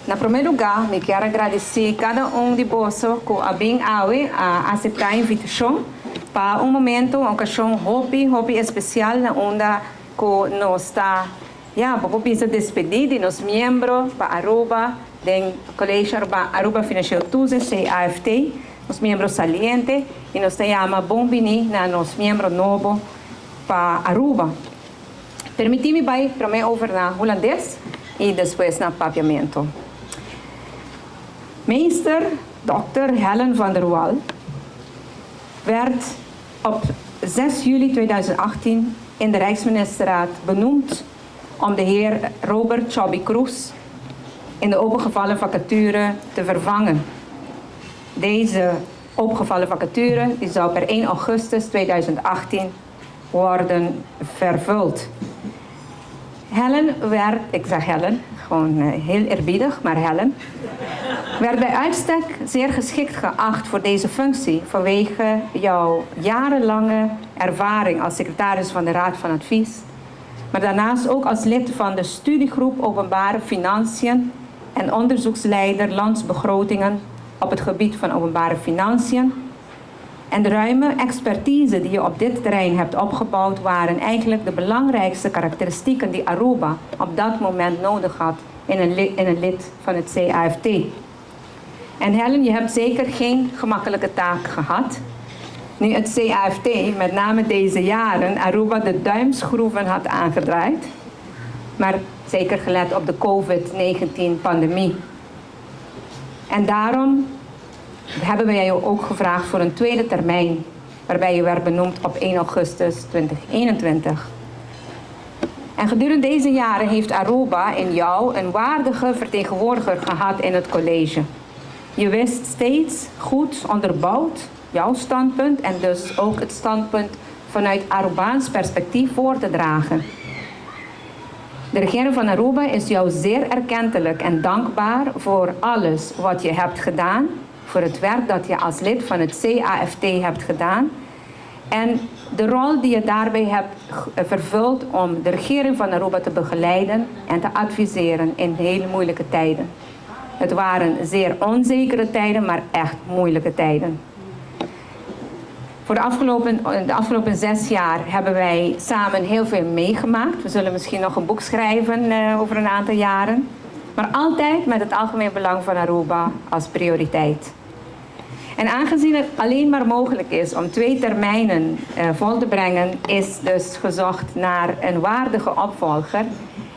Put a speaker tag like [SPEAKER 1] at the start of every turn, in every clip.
[SPEAKER 1] Na promé lugá, mi kier a gradisí kada un di boso ku a bin awe a aseptá e invitashon pa un momento, un okashon hopi, hopi espesial na unda ku nos ta, ya, bo por bisa despedí di nos miembro pa Aruba den College Aruba, Aruba Financieel Toezicht, CAFT, nos miembro saliente, i nos ta yama bon biní na nos miembro nobo pa Aruba. Permití mi bai promé over na Hulandes i despues na Papiamentu. Meester Dòkter Helen van der Wal werd op 6 juli 2018 in de Rijksministerraad benoemd om de heer Robert Chobby Kroes in de opengevallen vacature te vervangen. Deze opengevallen vacature die zou per 1 augustus 2018 worden vervuld. Helen werd, ik zeg Helen, gewoon heel eerbiedig, maar Helen, werd bij uitstek zeer geschikt geacht voor deze functie vanwege jouw jarenlange ervaring als secretaris van de Raad van Advies, maar daarnaast ook als lid van de studiegroep Openbare Financiën en onderzoeksleider landsbegrotingen op het gebied van openbare financiën. En de ruime expertise die je op dit terrein hebt opgebouwd waren eigenlijk de belangrijkste karakteristieken die Aruba op dat moment nodig had in een lid van het CAFT. En Helen, je hebt zeker geen gemakkelijke taak gehad. Nu het CAFT, met name deze jaren, Aruba de duimschroeven had aangedraaid. Maar zeker gelet op de COVID-19-pandemie. En daarom hebben wij jou ook gevraagd voor een tweede termijn, waarbij je werd benoemd op 1 augustus 2021. En gedurende deze jaren heeft Aruba in jou een waardige vertegenwoordiger gehad in het college. Je wist steeds goed onderbouwd jouw standpunt en dus ook het standpunt vanuit Arubaans perspectief voor te dragen. De regering van Aruba is jou zeer erkentelijk en dankbaar voor alles wat je hebt gedaan, voor het werk dat je als lid van het CAFT hebt gedaan en de rol die je daarbij hebt vervuld om de regering van Aruba te begeleiden en te adviseren in hele moeilijke tijden. Het waren zeer onzekere tijden, maar echt moeilijke tijden. Voor de afgelopen 6 jaar hebben wij samen heel veel meegemaakt. We zullen misschien nog een boek schrijven over een aantal jaren. Maar altijd met het algemeen belang van Aruba als prioriteit. En aangezien het alleen maar mogelijk is om twee termijnen vol te brengen, is dus gezocht naar een waardige opvolger.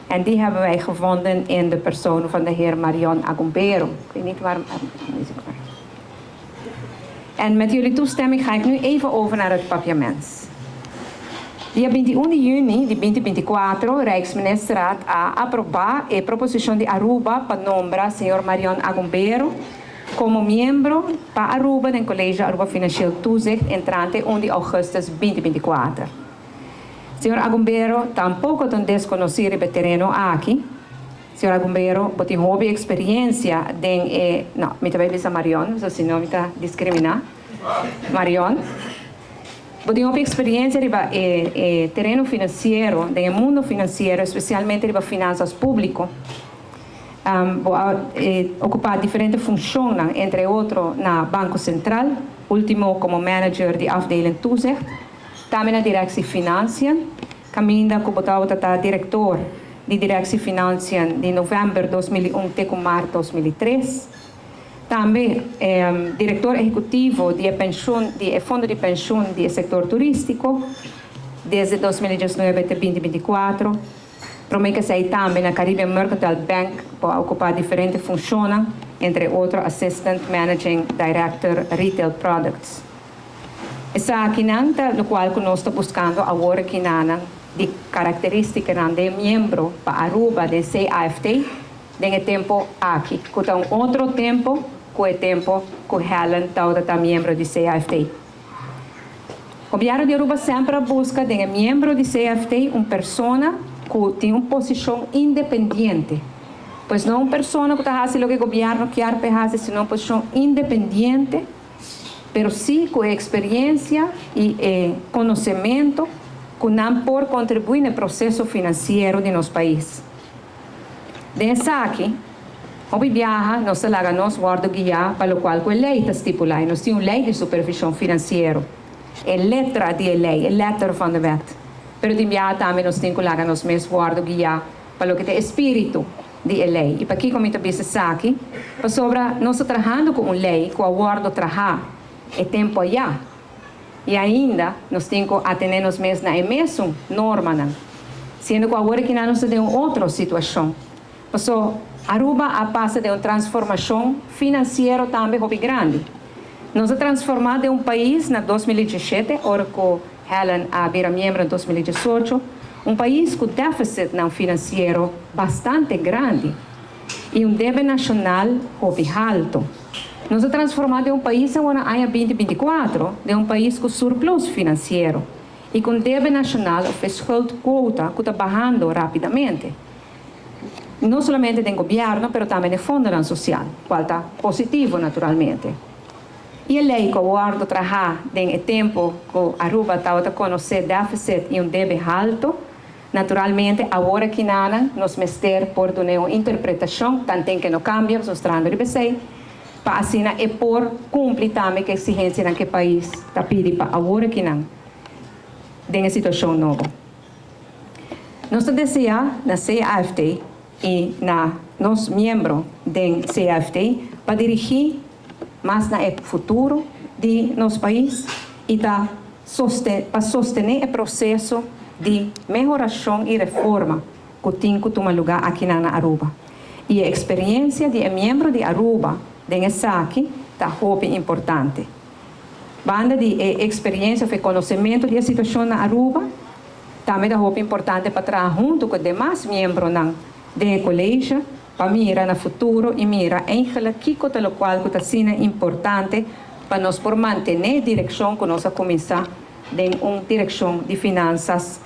[SPEAKER 1] En die hebben wij gevonden in de persoon van de heer Marion Agumbero. Ik weet niet waarom. En met jullie toestemming ga ik nu even over naar het Papiaments. Dia 21 di yüni di 2024, Rijksministerraad a aprobá e proposishon di Aruba pa nombra señor Marion Agumbero komo miembro pa Aruba den College Aruba Financieel Toezicht entrante 1 di ougùstùs 2024. Señor Agumbero tampoko ta un deskonosí riba e tereno aki. Señor Agumbero tin hopi eksperensia den e, no, mi ta bai bisa Marion, so sino mi ta diskriminá. Marion. Bo tin hopi eksperensia riba e tereno finansiero, den mundu finansiero, espesialmente riba finansa públiko. Bo a okupá diferente funshon, entre otro na Banko Sentral, último komo manager di afdeling toezicht, tambe na Directie Financiën, kaminda ku bo tabata direktor di Directie Financiën di novèmber 2001 te mart 2003. Tambe direktor ehekutivo di penshun, di fondo di penshun di sektor turístiko, desde 2019 te 2024. Promé ku esei tambe na Caribbean Mercantile Bank a okupá diferente funshon, entre otro Assistant Managing Director Retail Products. Esakinan ta lokual ku nos ta buskando awor aki na di karakterístika di miembro pa Aruba di CAFT den e tempu aki, ku ta un otro tempu ku e tempu ku Helen tabata miembro di CAFT. Gobièrnu di Aruba semper a buska den miembro di CAFT un persona ku tin un posishon independiente. Pues no un persona ku ta hasi loke gobièrnu ke pa hasi, sino un posishon independiente, pero sí ku eksperensia i konosementu ku nan por kontribuí na e proseso finansiero di nos pais. Den esaki, Hopi biaha nos ta laga nos wordo guia pa locual cu e ley ta stipula y nos tin un ley di supervision financiero, e letra di e ley, e letter van de wet. Pero tin biaha tambe nos tin cu laga nos mes wordo guia pa loke ta e spiritu di e ley. Y pakico mi ta bisa esaki? Pasobra nos ta trahando cu un ley cu a wordo traha e tempo aya y ainda nos tin cu atene nos mes na e mesun normanan, siendo cu awor aki nan nos ta den un otro situacion. Paso Aruba a pasa den un transformacion financiero tambe hopi grandi. Nos a transforma den un pais na 2017, ora cu Helen a bira miembro na 2018, un pais cu deficitnan financiero bastante grandi y un debe nacional hopi halto. Nos a transforma den un pais awor na aña 2024 den un pais cu surplus financiero y cu un debe nacional of schuldquota cu ta bahando rapidamente. No solamente den gobierno, pero tambe den fondonan social, cual ta positivo naturalmente. Y e ley cu a wordo traha den e tempo cu Aruba tawata conoce deficit y un debe halto, naturalmente awor aki nan nos mester por duna un interpretacion, tanten cu no cambia, nos trahando riba esey, pa asina e por cumpli tambe cu exigencianan cu e pais ta pidi pa awor aki nan den e situacion nobo. Nos ta desea na CAFT y na nos miembro den CAFT pa dirigi mas na e futuro di nos pais y ta pa sostene e proceso di mehoracion y reforma cu tin cu tuma luga aki na Aruba. Y e experiencia di e miembro di Aruba den esaki ta hopi importante. Banda di e experiencia of e conocemento di e situacion na Aruba, tambe ta hopi importante pa traha hunto cu demas miembronan den college pa mira na futuro y mira eigenlijk kico ta locual cu ta asina importante pa nos por mantene direccion cu nos a cuminsa den un direccion di finanzas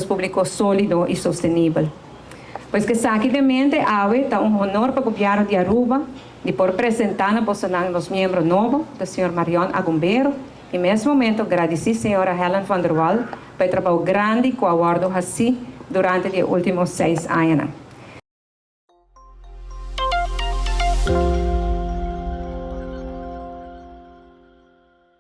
[SPEAKER 1] publico solido y sostenibel. Pues cu esaki den mente, awe ta un honor pa gobierno di Aruba di por presenta na boso nos miembro nobo, señor Marion Agumbero, y mes momento gradici señora Helen van der Wal pa e trabou grandi cu a wordo haci durante e ultimo 6 aña.